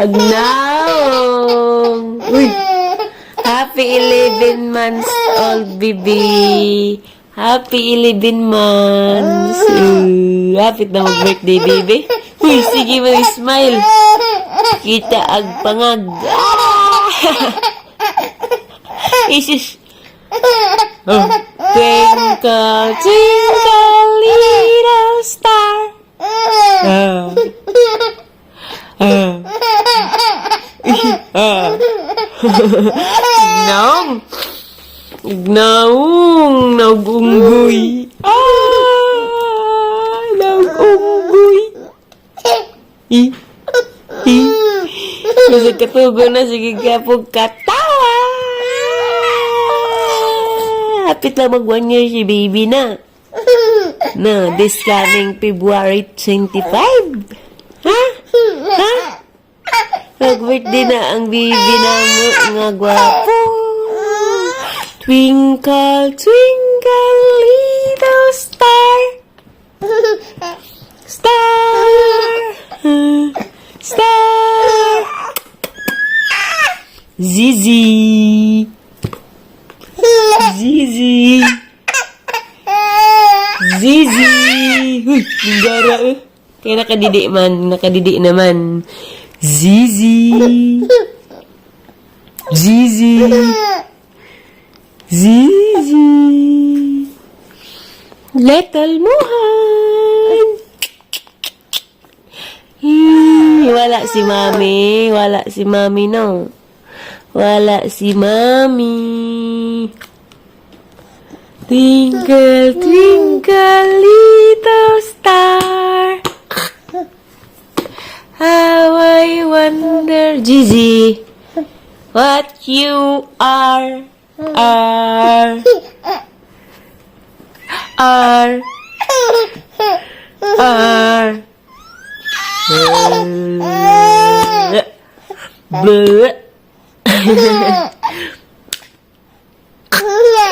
Agnaong. Uy. Happy 11 months old, baby. Happy 11 months. Happy na mag-birthday, baby. Uy, sige mo, smile. Kita ag pangag. Ah! Isis. Oh. Twinkle, twinkle, little star. Ah. Ah. Ah. Naong. Naong. Nagunggoy. Ah. Nagunggoy. I. I. Kasi katugo na, sige ka po katawa. Hapit lang mag 1 year si baby na. No, this coming February 25. Ha? Ha? Mag-birthday na ang baby na mo nga gwapo. Twinkle, twinkle, little star. Star. Star. Zizi. Zizi. Zizi. Huy, ninggara eh. Kaya nakadidi man, nakadidi naman. Zizi. Zizi. Zizi. Little Muhan. Wala si Mami. Wala si Mami, no. Wala si Mami. Twinkle, twinkle, little star. How I wonder, Gigi, what you are, are, are. Bleh.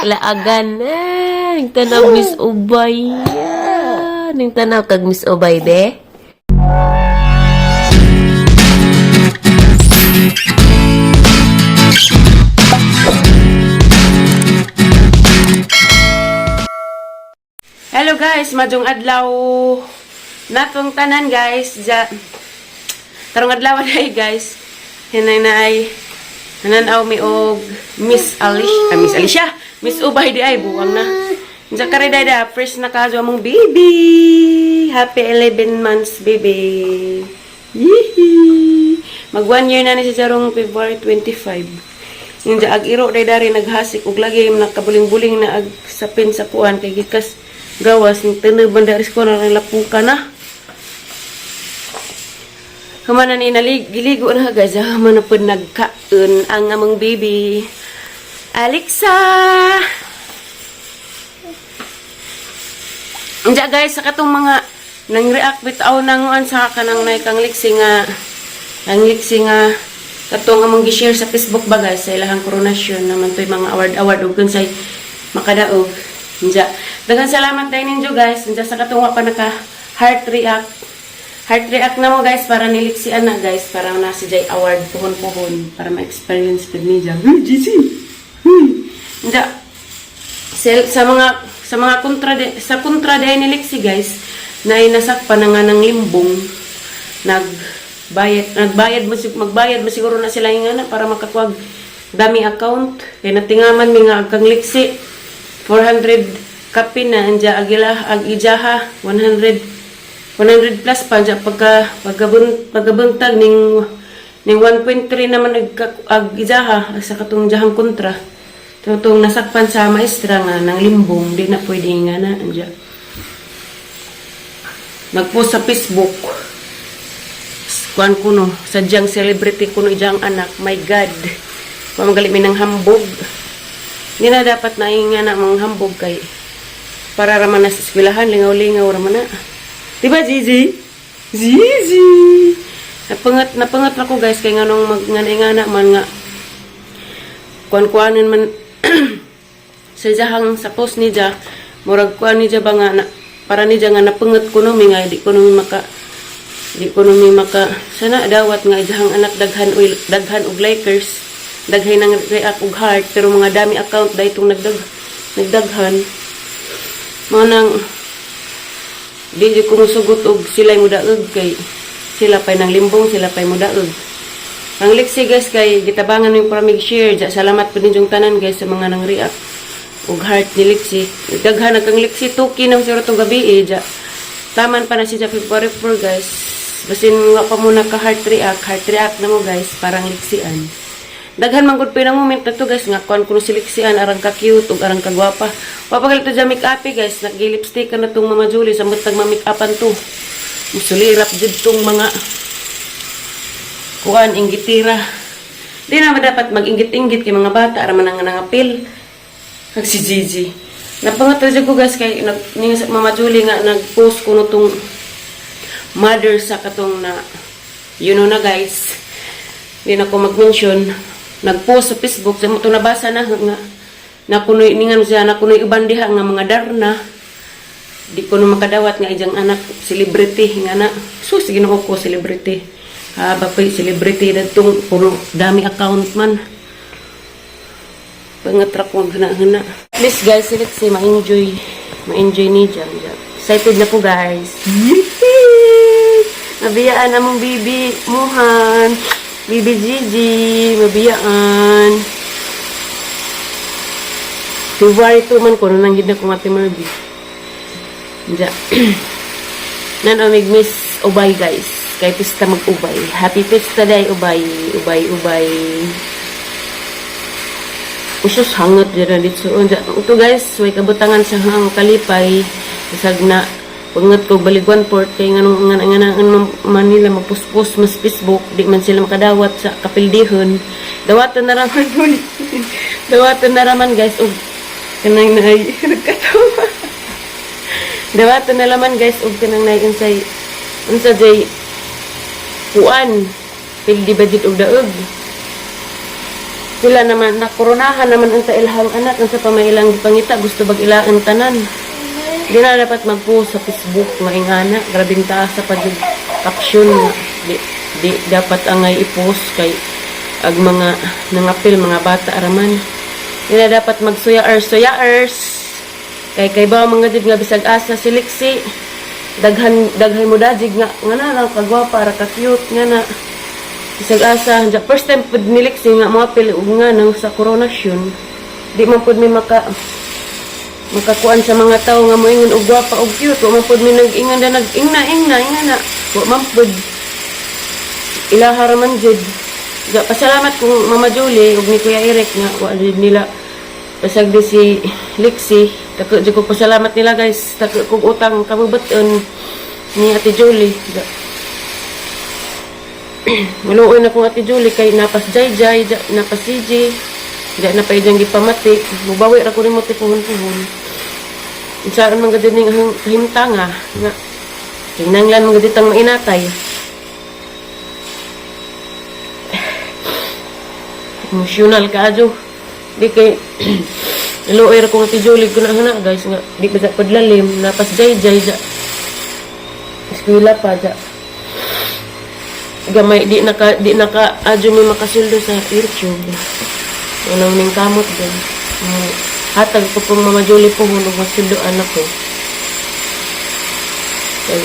Laagan eh. Ning tanaw Miss Ubay. Ah, ning tanaw kag Miss Ubay be. Hello guys, majong adlaw natong tanan guys. Ja, karong adlaw na guys. Hinay na ay nananaw mi og Miss Alicia, ah, Miss Alicia, Miss Ubay di ay buwang na. Diya kare dada, fresh na kaso among baby. Happy 11 months baby. Yee! Mag 1 year na ni si Jarong February 25. Yung ag iro day dari naghasik og lagi nakabuling-buling na ag sapin sa kuan kay gikas gawas ning tinuban bandaris ko na lapuka na. Humana ni nalig giligo na guys, ah, humana pud nagkaon ang among baby. Alexa. Unja guys, sa katong mga nang react bitaw nanguan sa kanang nay kang liksi nga ang liksi nga katong among gi-share sa Facebook ba guys sa ilahang coronation naman to'y mga award-award ug kunsay makadaog. Unja. Daghang salamat din ninyo guys. Unja sa katong wa pa naka heart react. Heart react na mo guys para niliksian na guys para na si Jay award puhon-puhon para ma-experience pud niya. Huy, GC. Huy. Unja. Sa mga kontra de, sa kontra de ni Lexi guys na inasakpan na nga ng limbong, nagbayad mo magbayad mo siguro na sila yung ana para makakuag dami account kay natingaman mi nga kang Lexi 400 kape na anja agila ag ijaha 100 100 plus pa anja pagka pagkabuntag ning ning 1.3 naman ag, ag ijaha sa katong jahang kontra. Tutong nasakpan sa maestra nga ng limbong, di na pwede nga na anja. Nagpost sa Facebook. Kuan kuno, sadyang celebrity kuno ijang anak. My God. Pamagali mi ng hambog. Hindi na dapat na nga na mga hambog kay para raman na sa eskwelahan, lingaw-lingaw raman na. Diba, Zizi? Zizi! Napangat, napangat ako guys, kay nga nung mag-ngana man nga kuan-kuanin man sa jahang sa post ni ja, murag kuan ni ja ba nga na, para ni ja nga napangat ko no mi nga di ko no mi maka Di ko nung may maka sana dawat nga ijahang anak daghan oil, daghan og likers, daghay nang react og heart, pero mga dami account dahil itong nagdaghan. Mga nang di jud ko musugot og sila mudaog kay sila pa'y nang limbong, sila pa'y mudaog. Ang Lexi, guys, kay gitabangan mo yung para share. Ja, salamat po ninyong tanan, guys, sa mga nang react og heart ni Lexi. Daghan na kang Lexi 2K nang siguro tong gabi eh. Ja. Taman pa na siya sa February 4, guys. Basin nga pa muna ka heart react na mo, guys, parang Lexian. Daghan man gud pa moment na to, guys, nga kuan kuno si Lexian arang ka cute ug arang ka gwapa. Papagal to make up, guys, nag-lipstick ka na tong Mama Julie sa matag ma-make upan to. Musulirap jud tong mga kuan inggitira. Di naman dapat mag-inggit-inggit kay mga bata ra man ang nangapil. Kag si Gigi. Napangatod ko, guys, kay nag ni sa Mama Julie nga nag-post kuno tong mother sa katong na you know na, guys. Di na ko mag-mention. Nag-post sa Facebook sa mo to nabasa na nga na kunoy ningan siya na kunoy uban diha nga mga darna. Di ko no makadawat nga ijang anak celebrity nga na. Sus, Ginoo ko, celebrity. Ha, ba celebrity datong puro dami account man. Pangatrak ko ang hana-hana. At least, guys, let's say ma-enjoy. Ma-enjoy ni Jam. Jam. Excited na ko, guys. Yee! Mabiyaan among bibi Muhan. Bibi Gigi. Mabiyaan. February 2 man ko. Nananggid na ko Ate Merby. Ja. Nan omig miss Ubay, guys. Kay pista mag-ubay. Happy pista day, Ubay. Ubay, Ubay. Usus, hangat dyan na dito. Unja, ito, guys, may kabutangan sa hang kalipay. Isag na, pangat ko baligwan port kay nganong nga nga nga Manila magpuspos mas Facebook, di man sila makadawat sa kapildihon. Dawatan na raman dawatan na raman, guys, og kanang nay nagkatawa. Dawatan na laman, guys, og kanang nay unsay unsa jay kuan pildi budget og daog. Sila naman nakoronahan naman unsa ilahang anak, unsa pa may ilang gipangita, gusto bag ilaan tanan. Di na dapat mag-post sa Facebook nga ingana, grabing taas sa pag caption nga di dapat angay i-post kay ag mga nangapil mga bata araman. Di na dapat magsuya-ers suya-ers. Kay ba mga jud nga bisag asa si Lexi, daghan daghay mo dajig nga nga na lang kagwapa ra ka cute nga na bisag asa. Ja, first time pud ni Lexi nga moapil og nga nang sa coronation. Di man pud mi makakuan sa mga tao nga moingon og gwapa og cute. Wa man pud mi nag-ingan na nag-ingna ingna ingna na. Wa man pud, ilaha ra man jud. Ja, pasalamat kung Mama Julie ug ni Kuya Eric nga wa jud nila pasag di si Lexi. Dako jud ko pasalamat nila, guys. Dako kog utang kabubuton ni Ate Julie. Ja. Maluoy na kong Ate Julie kay napas jay jay, ja, napas CJ. Ja na pa ijang gipamati. Mubawi ra ko nimo ti puhon-puhon. Unsaon man gud ning kahimtang nga nga kinahanglan man gud ditang mainatay. Emotional ka adyo. Di kay luoy ra ko Ate Julie ko na hana, guys, nga di ba sa padlalim napas jay jay ja. Eskwela pa ja. Gamay di naka adyo mi makasuldo sa YouTube. Unang ning kamot din. Hatag ko pong Mama Julie po hulog masuldo anak ko. Kay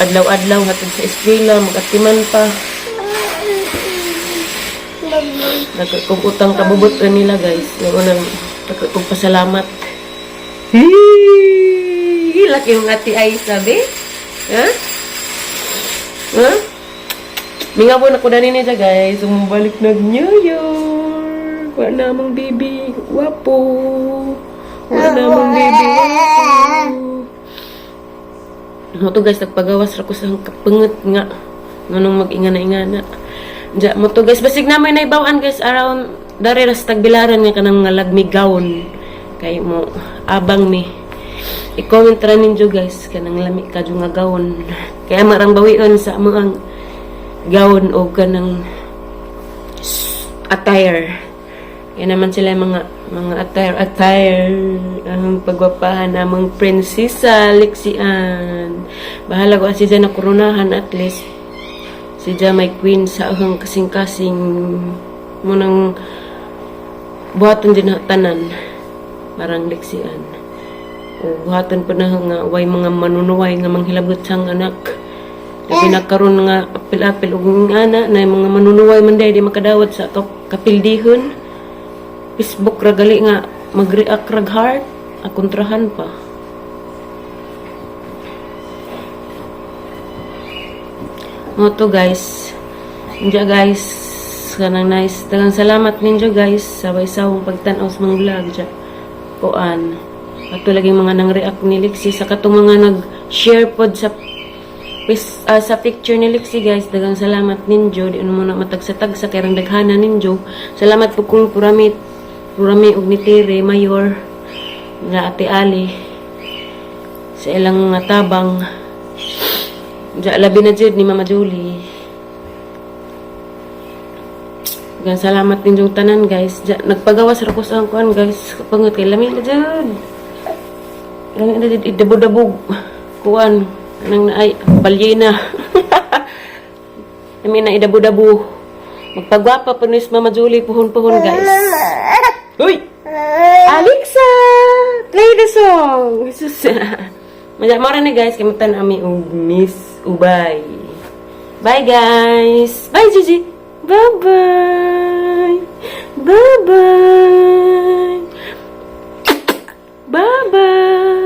adlaw-adlaw hatod sa eskwela, magatiman pa. Kung utang kabubot nila, guys. Yung unang kung pasalamat. Hii! Laki yung Ate ay sabi. Ha? Ha? Mingabon ako dani niya, guys. Umubalik nag New York. Wala namang baby. Wapo. Wala namang baby. Wapo. Mo to, guys, nagpagawas ra ko sa kapanget nga. Nganong mag-ingana-ingana. Ja, mo to, guys, basig na may naibawan, guys, around dari ra sa tagbilaran nga kanang nga lagmi gown. Kay mo abang mi. I-comment ra ninyo, guys, kanang lami kadyo nga gown. Kaya marang bawion sa among gown o kanang attire. Yan naman sila yung mga attire attire ang pagwapahan namang prinsesa Lixian. Bahala ko si na koronahan, at least si Ja may queen sa ahang kasing-kasing munang buhaton din na tanan parang Lixian. O buhaton pa na nga way mga manunuway nga manghilabot sang anak. Labi na karon nga apil-apil og ana na mga manunuway man di makadawat sa kapildihon. Facebook ra gali nga mag-react rag heart, akontrahan pa. Mo to, guys. Inja, guys, kanang nice. Daghang salamat ninyo, guys, sa sawang pagtan-aw sa mga vlog dya. Kuan. Ato lagi mga nang react ni Lexi sa katong mga nag-share pod sa sa picture ni Lexi, guys. Daghang salamat ninyo. Di mo na matagsa-tagsa kay rang daghana ninyo. Salamat po kung purami purami og ni Tere Mayor na Ate Ali sa ilang nga tabang. Diya, labi na jud ni Mama Julie. Daghang salamat ninyong tanan, guys. Diya, nagpagawas ra ko sa kuan, guys. Pangot kay lami na jud. Lami na jud idabog-dabog. Kuan nang naay balyena. Lami na idabo-dabo. Magpagwapa pa ni Mama Julie puhon-puhon, guys. Uy! Alexa! Play the song! Jesus. Maya mo na, guys, kay ami og Miss Ubay. Bye, guys! Bye, Gigi! Bye-bye! Bye-bye! Bye-bye!